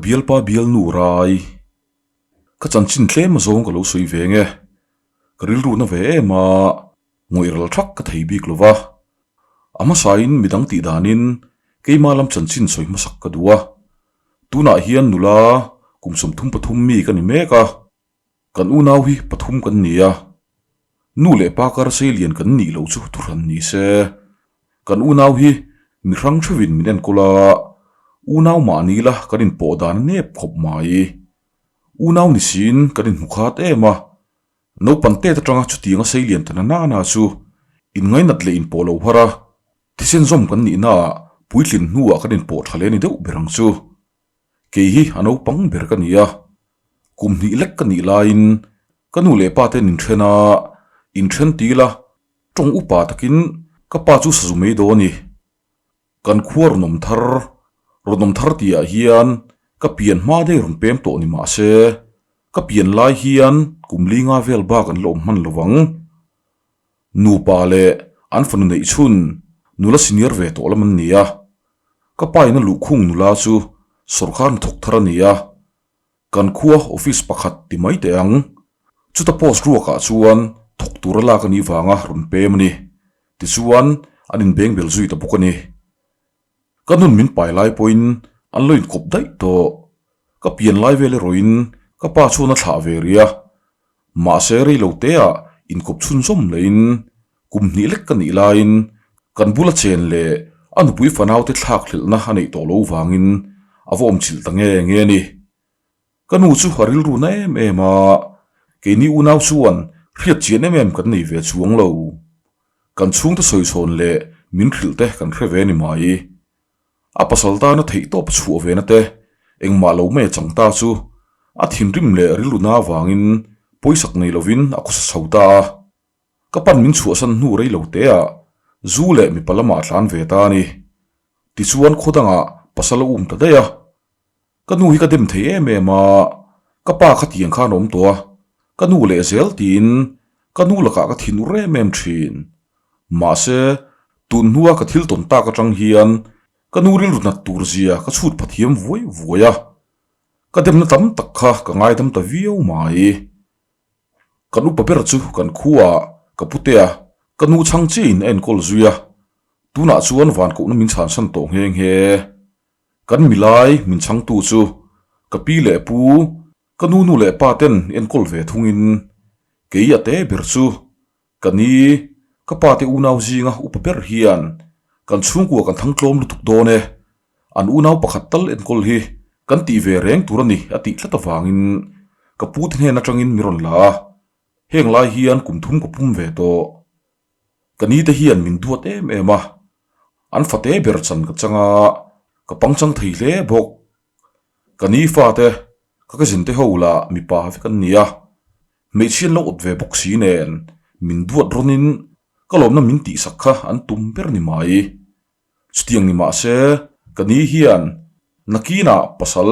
bialpa bialnu rai. Ka chanchin tlem azawng ka lo sawi ve nge. Ka rilru na ve em a, ngawih ral thak ka thei bik lo va. A hmasain midang tih danin keima lam chanchin sawi hmasak ka duh a. Tunah hian nula kum 33 mi ka ni mek a. Kan unau hi pathum kan ni a, nu leh pa kar sei lian kan nih loh chu thuhran ni se. Kan unau hi mi hrang theuhin min enkawl a, unau mahni la kan inpawh dan a nep khawp mai. Unau ni siin kan inhmu khat em a, naupang tet atanga chutianga sei lian ta na nana chu inngainat leh inpawh lo har a, thisen zawm kan nihnaah puitlin hnuah kan inpawh tha leh ni deuh ber ang chu. Kei hi a naupang ber ka ni a, kum hnih lek ka nih laiin ka nu leh pa ten inthen a, inthen ti ila tawng upa takin ka pa chu sazu mai dawn a ni. Kan khua rawnawm thar, rawnawm thar tihah hian ka pian hma daih rawn pem tawh ni mah se, ka pian lai hian kum linga vel bak an la awm hman lo vang. Nupa leh an fanu neih chhun nula senior ve tawh lam an ni a, Ka pa in a luhkhung nula chu sawrkar hnathawk thar a ni a, kan khua office pakhat ti mai teh ang. Chuta post ruakah chuan thawk tur a lak a nih vanga rawn pem a ni. Tichuan an inbeng bel zui ta bawk a ni. Ka nun min pai lai pawhin an lo inkawp daih tawh. Ka pian lai vel erawhin ka pa chuan a thlah ve rih a. Mahse rei lo teah inkawp chhunzawm lehin Kum hnih lek ka nih laiin kan bula chen leh a nupui fanaute thlak hlelhna a neih tawh lo vangin a va awm chilh ta nge nge a ni. Ka nu chu a rilru na em em a, keini unau chuan hriat chian em em kan nei ve chuang lo. Kan chhungte sawichhawn leh min hrilh te kan hre ve ni mai. A pasal tana theihtawp chhuah ve na te engmah lo mai a chang ta chu a thinrim leh rilru na vangin pawisak nei lovin a khawsa chho ta a. Ka pan min chhuahsan hnu rei lo te ah zu leh mipa lamah a tlan ve ta a ni. Tichuan khaw dangah pasal a um ta daih a. Ka nu hi ka dem thei em em a, ka pa kha tiang khan a awm tawh a, ka nu leh zel tiin ka nu lakah ka thin ur em em thin. Mahse, tun hnua ka thil tawn tak atang hian ka nu rilru nat tur zia ka chhut pha thiam vuai vuai a. Ka demna tam tak kha ka ngaidam ta viau mai. Kan upa ber chu kan khuaah ka putea ka nu chhang chiahin a enkawl zui a, tunah chuan van kohna min chhansan tawh nghe nghe. Kan milai min chhangtu chu ka pi leh pu, ka nu nu leh pa ten enkawl ve thungin kei a te ber chu ka ni, ka pa te unau zinga upa ber hian kan chhungkua kan thang tlawm lutuk dawn e, An unau pakhat tal enkawl hi kan tih ve reng tur a ni a tih tlat avangin ka pu te hnen atangin mi rawn la a, heng lai hian kum thum ka pum ve tawh. Ka ni te hian min duat em em a, an fate ber chan ka chang a, ka pangchang thei hle bawk. Ka ni fate, ka cousin te ho lah mipa vek an ni a, hmeichhia an lo awt ve bawk si nen min duat rawnin ka lawmna min tihsak kha an tum ber ni mai. Chutiang ni mah se, ka ni hian nakinah pasal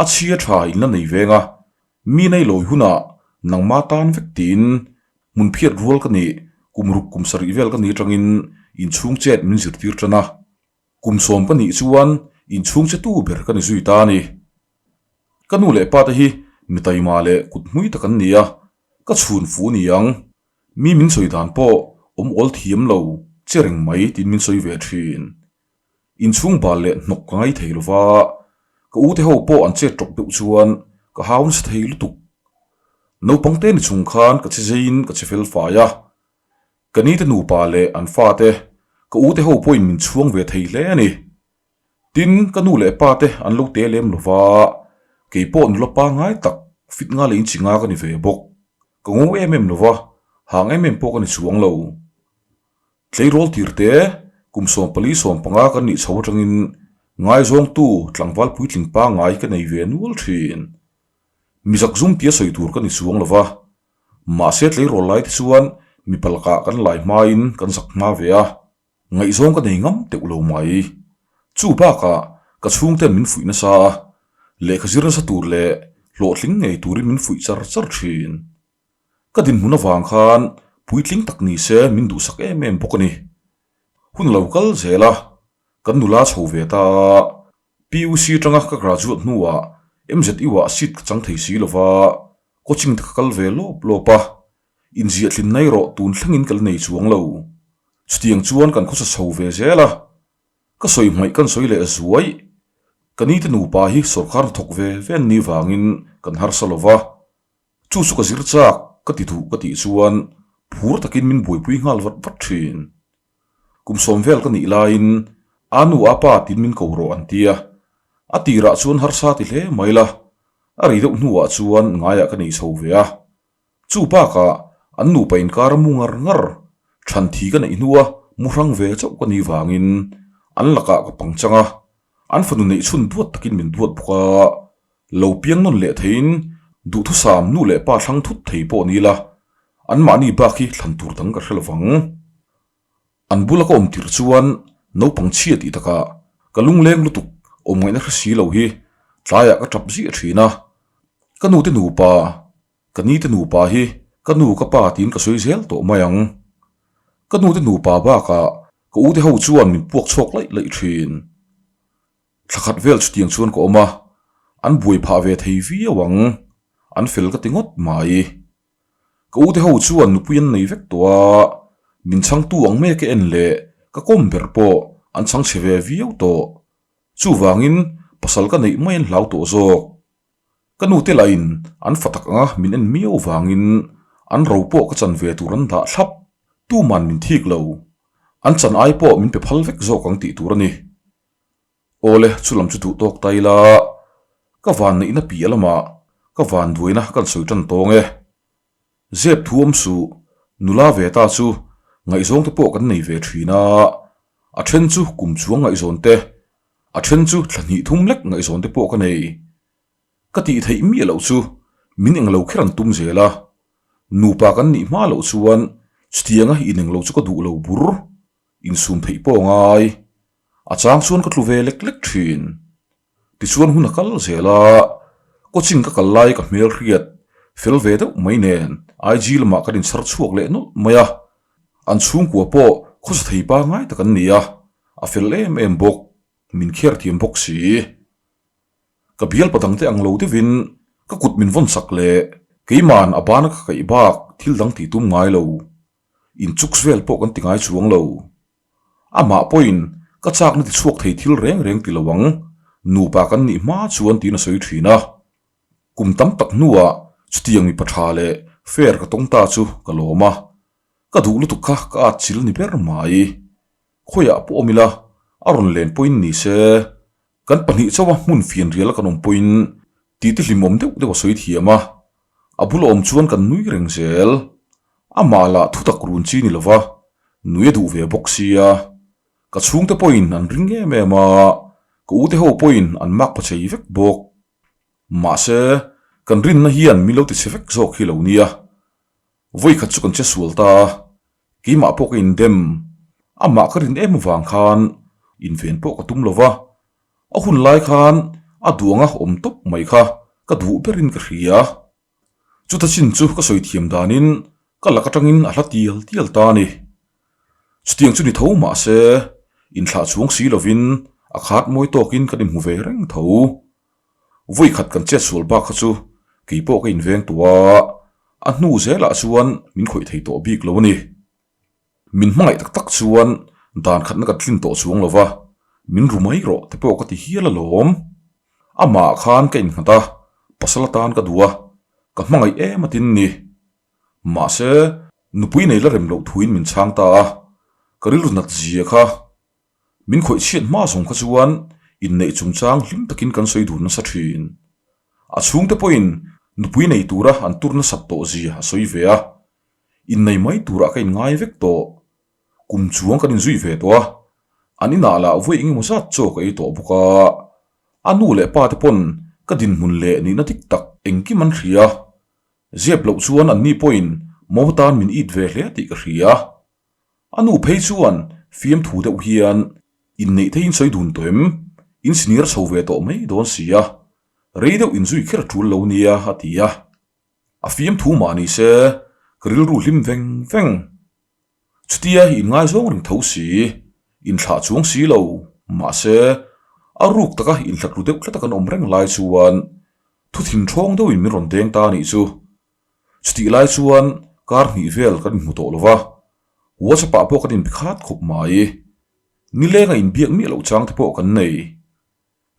a chhia tha in la nei veng a, mi nei lawi hunah nangma tan vek tiin hmun phiat rual ka nih, kum ruk kum sarih vel ka nih atangin inchhung chet min zirtir tan a, kum sawm ka nih chuan inchhung che tu ber ka ni zui ta a ni. Ka nu leh pa te hi mi taima leh kut hmui tak an ni a, ka chhun fu ni ang. Mi min sawi dan pawh awm awl thiam lo che reng mai tiin min sawi ve thin. Inchhung bal leh hnawk ka ngai thei lova, ka ute ho pawh an chet tawp deuh chuan ka hau nasa thei lutuk. Naupang te ni chung khan ka che zeiin ka che fel fai a, ka ni te nupa leh an fate ka ute ho pawhin min chhuang ve thei hle a ni. Tin, ka nu leh pa te an lo te lem lo va, kei pawh nula pangngai tak fit nga leh inchi nga ka ni ve bawk. Ka ngo em em lo va, hang em em pawh ka ni chuang lo. Tleirawl tir te, kum 14 15 kan nih chho atangin ngaizawngtu tlangval puitling pangngai ka nei ve nual thin. Mizak zum tia sawi tur ka ni chuang lo va, mahse tleirawl lai te chuan mipa lakah kan lai hmain kan zak hma ve a. Ngaihzawng ka nei ngam teuh lo mai. Chu bakah ka chhungten min fuih nasa a, lehkha zir nasa tur leh hlawhtling ngei turin min fuih char char thin. Ka dinhmun avang khan puitling tak ni se min duhsak em em bawk a ni. Hun lo kal zel a, kan nula chho ve ta a, PUC atanga ka graduate hnuah. MZU-ah seat ka chang thei si lo va, coaching te ka kal ve lawp lawp a, inziah tlin nai rawh tun thlengin ka la nei chuang lo. Chutiang chuan kan khawsa chho ve zel a, ka sawi hmaih kan sawi leh zuai. Ka nite nupa hi sawrkar hnathawk ve ve an nih vangin kan harsa lo va, Chu chu ka zir chak ka ti duh ka tih chuan phur takin min buaipui nghal vat vat thin. Kum sawm vel ka nih laiin a nu a pa tin min ko rawh an ti a, a tirah chuan harsa ti hle mai la, a rei deuh hnuah chuan ngaiah ka nei chho ve a. Chu bakah an nupa inkar a mu ngar ngar, than thi ka neih hnua mu hrang ve chauh ka nih vangin an lakah ka pangchang a, an fanu neih chhun duat takin min duat bawk a. Lo piang nawn leh theiin duhthusam nu leh pa thlang thut thei pawh ni la, anmahni bak hi thlan tur dang ka hre lovang. An bula ka awm tirh chuan naupang chhia tih takah ka lungleng lutuk awm ngaihna hre si lo hi tlaiah ka tap ziah thin a. Ka nute nupa, ka nite nupa hi ka nu ka pa tiin ka sawi zel tawh mai ang. Ka nute nupa bakah ka ute ho chuan min puak chhuak laih laih thin. Thla khat vel chutiang chuan ka awm a, an buai phah ve thei viau ang, an fel ka ti ngawt mai. Ka ute ho chuan nupui an nei vek tawh a, min chhangtu ang mek e en leh ka kawm ber pawh an chhang chhe ve viau tawh. Chuvangin pasal ka neih mai an hlau tawh zawk. Ka nute lahin an fa tak anga min en miau vangin an ro pawh ka chan ve tur an dah thlap, tuman min thik lo. An chan ai pawh min pe phal vek zawk ang tih tur a ni. Awle, chulam chu duh tawk ta ila, ka van neihna piah lamah ka van duaina kan sawi tan tawng e. Zep thu awm suh, nula ve ta chu ngaihzawng te pawh kan nei ve thin a, a then chu kum chuang ngaihzawn te, a then chu thla hnih thum lek ngaihzawn te pawh ka nei. Ka tih theih miah loh chu min englo kher an tum zel a, nupa kan nih hma loh chuan chutianga inenglo chu ka duh lo bur, insum theih pawh a ngai. A chang chuan ka tlu ve lek lek thin. Tichuan hun a kal zel a, coaching ka kal lai ka hmel hriat fel ve deuh mai nen IG lamah kan inchhar chhuak leh nawlh mai a. An chhungkua pawh khawsa thei pangngai tak an ni a, a fel em em bawk, min kher thiam bawk si. Ka bial padang te ang lo deuhin ka kut min vawn sak leh keiman a bana ka kaih bak thil dang tih tum ngai lo. Inchuks vel pawh kan ti ngai chuang lo. Amah pawhin ka chakna ti chhuak thei thil reng reng ti lo ang, nupa kan nih hma chuan tiin a sawi thin a. Kum tam tak hnuah chutiang mipa tha leh fair ka tawng ta chu ka lawm a, ka duh lutuk kha ka at chil ni ber mai. Khawiah pawh awm ila a rawn len pawhin ni se, Kan pahnih chauha hmun fian rial kan awm pawhin titi hlimawm deuh deuh a sawi thiam a, a bula awm chuan kan nui reng zel. Amah lah thutak run chi ni lova, nui a duh ve bawk sia. Ka chhungte pawhin an ring em em a, ka ute ho pawhin an mak pa chei vek bawk. Mahse, kan rinna hian min lo ti chhe vek zawk hi lo nia. Vawikhat chu kan che sual ta a, keimah pawh ka indem. Amah ka rin em avang khan inven pawh ka tum lo va, a hun lai khan a duanga awm tawp mai kha ka duh berin ka hria. Chuta chin chu ka sawi thiam danin ka lak atangin a hla tial tial ta a ni. Chutiang chu ni tho mah se, inthlah chhuang si lovin a khat mawi tawkin kan inhmu ve reng tho. Vawikhat kan chet sual bak kha chu kei pawh ka inveng tawh a, a hnu zelah chuan min khawih thei tawh bik lo a ni. Min hmangaih tak tak chuan dan khatna ka tlin tawh chuang lo va, min ru mai rawh te pawh ka ti hial alawm. Amah khan ka innghat a, pasal atan ka duh a, ka hmangaih em atin ni. Mahse, nupui nei la rem loh thuin min chhang ta a, ka rilru nat zia kha. Min khawih chhiat hma zawng kha chuan inneih chungchang hlim takin kan sawi dun nasa thin. A chhungte pawhin nupui nei tura an tur nasat tawh zia a sawi ve a, innei mai turah ka inngai vek tawh. Kum chuang kan inzui ve tawh a, an inah lah vawi engemaw zat chaw ka ei tawh bawk a. A nu leh pa te pawn ka dinhmun leh nihna dik tak engkim an hria. Zep loh chuan anni pawhin mo tan min it ve hle tih ka hria. A nu phei chuan fiamthu deuh hian inneih theiin sawi dun tawh em? In senior chho ve tawh mai dawn si a, rei deuh inzui kher a tul lo nia a ti a. A fiamthu mah ni se ka rilru hlim veng veng. Chutia inngaizawng reng tho si, inthlah chuang si lo, mahse a ruk taka inhlat ru deuh tlata kan awm reng lai chuan. Thu thin thawng deuhin min rawn deng ta a nih chu. Chutih lai chuan kar hnih vel kan inhmu tawh lo va, WhatsApp ah pawh kan inbe khat khawp mai. Nilenga inbiak miah loh chang te pawh kan nei.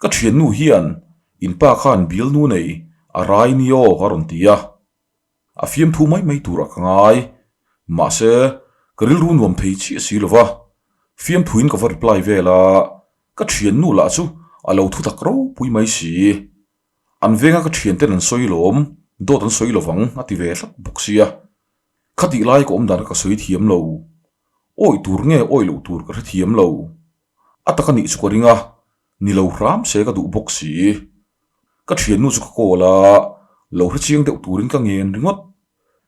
Ka thiannu hian in pa khan bialnu nei a rai ni aw a rawn ti a. A fiamthu mai mai turah ka ngai. Mahse, ka rilru nuam thei chiah si lo va. Fiamthuin ka va reply vel a, ka thiannu lah chu a lo thu tak ropui mai si. An venga ka thianten an sawi lawm, dawt an sawi lovang a ti ve tlat bawk sia. Khatih lai ka awm dan kha ka sawi thiam lo. Awih tur nge awih loh tur ka hre thiam lo. A tak a nih chu ka ring a, ni lo hram se ka duh bawk si. Ka thiannu chu ka call a, lo hre chiang deuh turin ka ngen ringawt.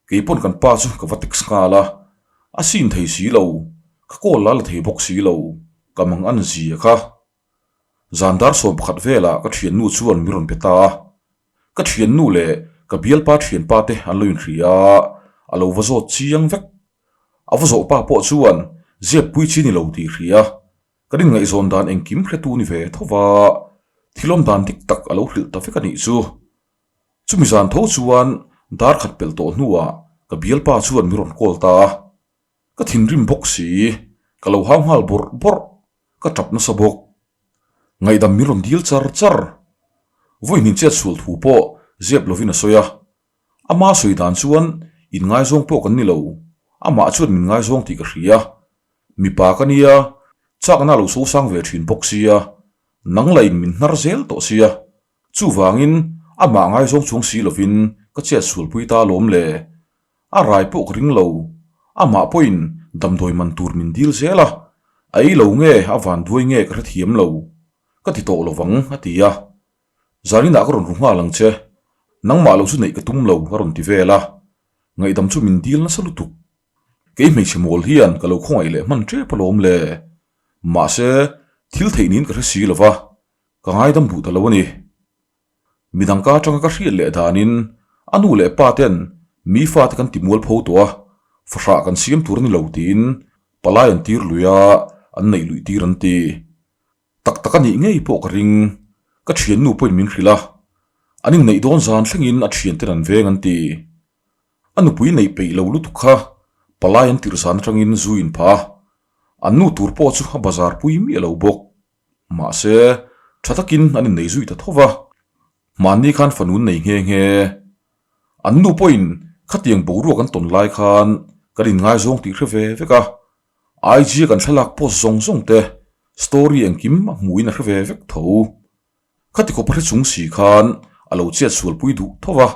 Keipawn kan pa chu ka va text nghal a, a sin thei si lo, ka call la la thei bawk si lo, ka mang an zia kha. Zan dar 11 velah ka thiannu chuan min rawn pe ta a, ka thiannu leh ka bialpa thianpa te an lo inhria a, a lo va zawt chiang vek. A va zawh pa pawh chuan zep pui chi ni lo tih hria. Kan inngaihzawn dan engkim hretu ni ve tho va, thil awm dan dik tak a lo hrilh ta vek a nih chu. Chumi zan tho chuan dar khat pelh tawh hnuah ka bialpa chuan min rawn call ta a. Ka thinrim bawk si, ka lo hau nghal bawrh bawrh, ka tap nasa bawk. Ngaihdam min rawn dil char char. Vawiin chet sual thu pawh zep lovin a sawi a. Ama sawi dan chuan inngaizawng pawh kan ni lo, amah chuan min ngaizawng tih ka hria. Mipa ka nia, chakna a lo sosang ve thin bawk sia, nang lain min hnar zel tawh sia. Chuvangin amah ngaizawng chung si lovin ka chet sualpui ta alawm le. A rai pawh ka ring lo, amah pawhin damdawi man tur min dil zel a, a ei lo nge a vanduai nge ka hrethiam lo, ka ti tawh lovang a ti a. Zaninah ka rawn ru nghal ang che, nangmah lo chu neih ka tum lo a rawn ti vel a, ngaihdam chu min dil nasa lutuk. Kei hmeichhe mawl hian ka lo khawngaih leh hman tep alawm le. Mahse, thil theih niin ka hre si lova, ka ngaidam duh ta lo a ni. Midang ka atanga ka hriat leh danin a nu leh pa ten mi fate kan ti mual pho tawh a, fahrah kan siam tur a ni lo tiin palai an tir lui a, an neih luih tir an ti. Tak tak a nih ngei pawh ka ring, ka thiannu pawhin min hrilh a, an inneih dawn zan thlengin a thianten an veng an ti. A nupui neih peih lo lutuk kha palai an tirh zan atangin zu in phah a, an nu tur pawh chu a bazar pui miah lo bawk. Mahse, tha takin an innei zui ta tho va, hmanni khan fanu an nei nghe nghe. An nu pawhin khatiang boruak an tawn lai khan kan inngaizawng tih hre ve vek a, IG a kan thlalak post zawng zawng te story engkim a hmuhin a hre ve vek tho. Khati khawp a hre chung si khan a lo chet sualpui duh tho va.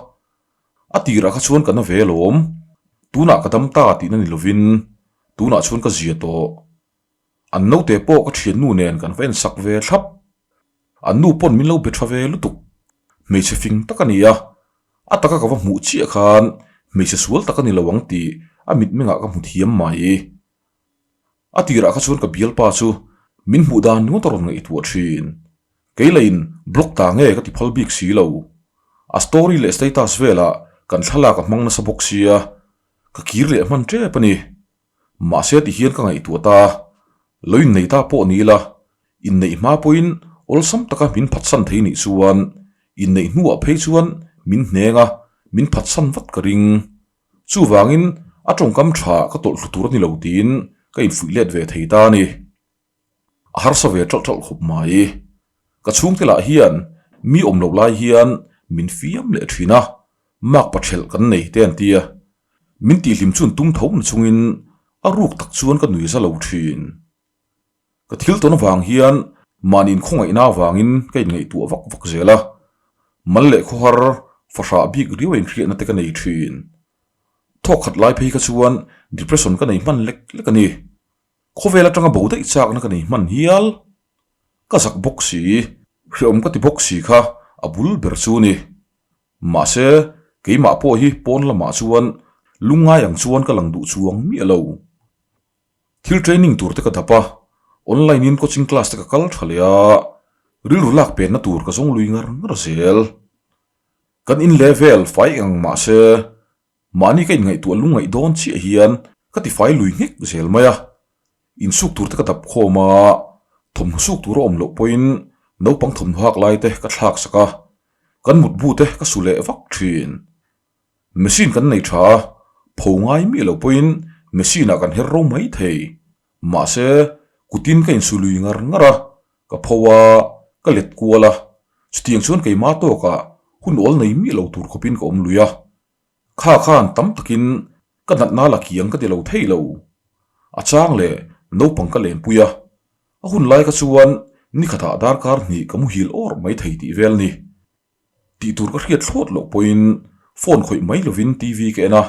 A tirah kha chuan ka na ve alawm, tunah ka dam ta tihna ni lovin tunah chuan ka zia tawh. An naute pawh ka thiannu nen kan va ensak ve thlap. An nu pawn min lo be tha ve lutuk. Hmeichhe fing tak a ni a, a taka ka va hmuh chiah khan hmeichhe sual tak a ni lo ang tih a mitmengah ka hmu thiam mai. A tirah kha chuan ka bialpa chu min hmuh dan ringawt a rawn ngaihtuah thin. Kei lain block ta nge ka ti phal bik si lo. A story leh status velah kan thlalak a hmang nasa bawk sia, ka kir leh hman tep a ni. Mahse ti hian ka ngaihtuah ta, lo innei ta pawh ni ila, inneih hma pawhin awlsam taka min phatsan thei nih chuan inneih hnuah phei chuan min hneng a, min phatsan vat ka ring. Chuvangin a tawngkam tha ka tawlh thlu tur a ni lo tiin ka infuih let ve thei ta a ni. A harsa ve ṭalh ṭalh khawp mai. Ka chhungte lah hian mi awm loh lai hian min fiam leh ṭhin a, mark pachelh kan nei te an ti a. Min tihhlim chun tum tho na chungin a ruk tak chuan ka nui za lo ṭhin. Ka thil tawn avang hian mahni inkhawngaihna avangin ka inngaihtuah vak vak zel a, mal leh khawhar fahrah bik riau a inhriatna te ka nei ṭhin. Thawk khat lai phei kha chuan depression ka nei hman lek lek a ni. Khawvel atanga bo daih chakna ka nei hman hial. Ka zak bawk si, hreawm ka ti bawk si kha a bul ber chu ni. Mahse, keimah pawh hi pawn lamah chuan lungngai ang chuan ka lang duh chuang miah lo. Thil training tur te ka dap a, online in coaching class te ka kal tha leh a, rilru lak penna tur ka zawng lui ngar ngar zel. Kan in level fai eng ang mahse, Mahni ka inngaihtuah lungngaih dawn chiah hian ka tifai lui nghek zel mai a, insuk tur te ka dap khawm a, thawmhnaw suk tur a awm loh pawhin naupang thawmhnaw hak lai te ka thlak sak a. Kan mutbu te ka su leh vak thin. Machine kan nei tha a, pho ngai miah lo pawhin machine ah kan her ro mai thei. Mahse, kutin ka insu lui ngar ngar a, ka pho a, ka let kual a, chutiang chuan keimah tawkah hun awl nei miah lo tur khawpin ka awm lui a. Kha khan tam takin ka natna la kiang ka ti lo thei lo. A chang leh naupang ka lenpui a, a hun lai kha chuan ni khatah darkar hnih ka muhil awr mai thei tih vel ni. Tih tur ka hriat thlawt loh pawhin phone khawih mai lovin TV ka en a,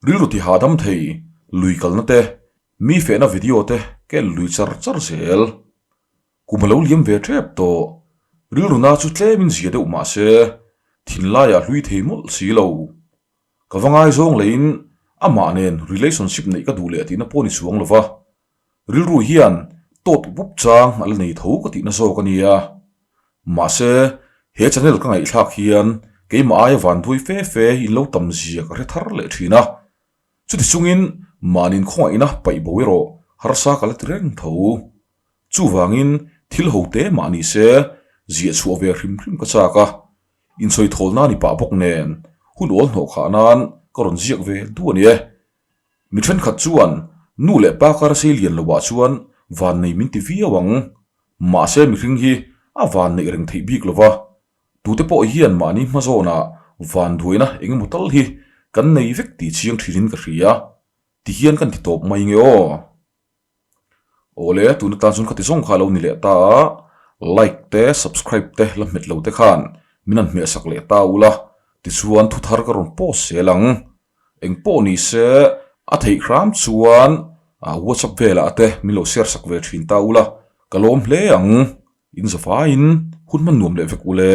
rilru ti hahdam thei, lui kalna te, mi fehna video te ka en lui char char zel. Kum a lo liam ve tep tawh, rilru na chu tlemin zia deuh mah se, thinlaiah hlui thei mawlh si lo. Ka va ngaizawng leiin amah nen relationship neih ka duh leh tihna pawh ni chuang lo va, rilru hian tawt up chang a la nei tho ka tihna zawk a nia. Mahse, he channel ka ngaihthlak hian keimah aia vanduai fe fe in lo tam zia ka hre thar leh thin a. Chuti chungin mahnin khawngaihna paih bo erawh harsa ka la ti reng tho. Chuvangin thil ho te mah ni se ziah chhuah ve hrim hrim ka chak a, insawi thawl nan i pah bawk nen hun awl hnawh khah nan ka rawn ziak ve duh a ni e. Mi thenkhat chuan nu leh pa kar sei lian loah chuan vannei min ti viau ang. Mahse mihring hi a vanneih reng theih bik lova, tute pawh hian mahni hmazawnah vanduaina eng emaw tal hi kan nei vek tih chiang thinin ka hria. Tihian kan ti tawp mai nge aw. Awle, tuna tan chuan khati zawng kha a lo ni leh ta a, like te subscribe te la hmet lo te khan min han hmehsak leh ta ula, tichuan thu thar ka rawn post zel ang. Eng pawh ni se a theih hram chuan WhatsApp velah te min lo share sak ve thin ta ula, ka lawm hle ang, in zavaiin hun hman nuam leh vek ule.